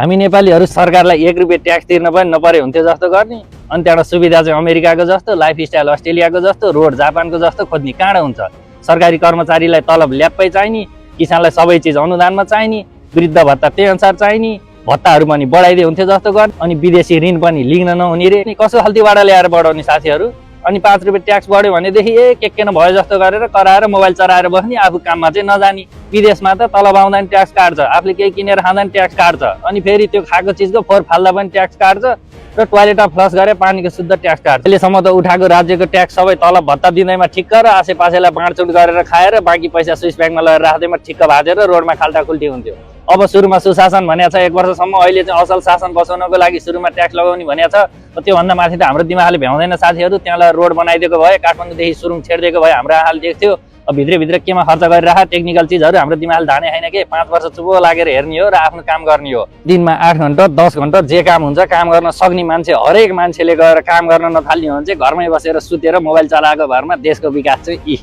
हामी नेपालीहरू सरकारलाई 1 रुपैयाँ ट्याक्स तिर्न पनि नपरे हुन्थ्यो जस्तो गर्ने, अनि त्यहाँबाट सुविधा चाहिँ अमेरिकाको जस्तो, लाइफस्टाइल अस्ट्रेलियाको जस्तो, रोड जापानको जस्तो खोज्ने कहाँ हुन्छ। सरकारी कर्मचारीलाई तलब ल्याप्पै चाहिने, किसानलाई सबै चिज अनुदानमा चाहिने, वृद्ध भत्ता त्यही अनुसार चाहिने, भत्ताहरू पनि बढाइदिए हुन्थ्यो जस्तो गर्ने, अनि विदेशी ऋण पनि लिन नहुने रे। कसो खल्तीबाट ल्याएर बढाउने साथीहरू। अनि 5 रुपैयाँ ट्याक्स बढ्यो भनेदेखि के न भयो जस्तो गरेर कराएर मोबाइल चलाएर बस्ने, आफू काममा चाहिँ नजाने। विदेशमा त तलब आउँदा नि ट्याक्स काट्छ, आफूले केही किनेर खाँदा नि ट्याक्स काट्छ, अनि फेरि त्यो खाएको चिजको फोहोर फाल्दा पनि ट्याक्स काट्छ, र टोयलेटमा फ्लस गरे पानीको शुद्ध ट्याक्स काट्छ। अहिलेसम्म त उठाएको राज्यको ट्याक्स सबै तलब भत्ता दिँदैमा ठिक्क र आसेपासेलाई बाँडचुँड गरेर खाएर बाँकी पैसा स्विस ब्याङ्कमा लगेर राख्दैमा ठिक्क भाजेर रोडमा खाल्टाखुल्टी हुन्थ्यो। अब सुरुमा सुशासन भनेको छ 1 वर्षसम्म, अहिले चाहिँ असल शासन बसाउनको लागि सुरुमा ट्याक्स लगाउने भनेको छ। त्योभन्दा माथि त हाम्रो दिमागले भ्याउँदैन साथीहरू। त्यहाँलाई रोड बनाइदिएको भए, काठमाडौँदेखि सुरुङ छेडिदिएको भए हाम्रो हाल देख्थ्यो। अब भित्र केमा खर्च गरिराख टेक्निकल चिजहरू हाम्रो दिमागले धाने छैन के। 5 वर्ष चुपो लागेर हेर्ने हो र आफ्नो काम गर्ने हो। दिनमा 8 घण्टा 10 घण्टा जे काम हुन्छ काम गर्न सक्ने मान्छे, हरेक मान्छेले गएर काम गर्न नथाल्ने हो भने चाहिँ घरमै बसेर सुतेर मोबाइल चलाएको भरमा देशको विकास चाहिँ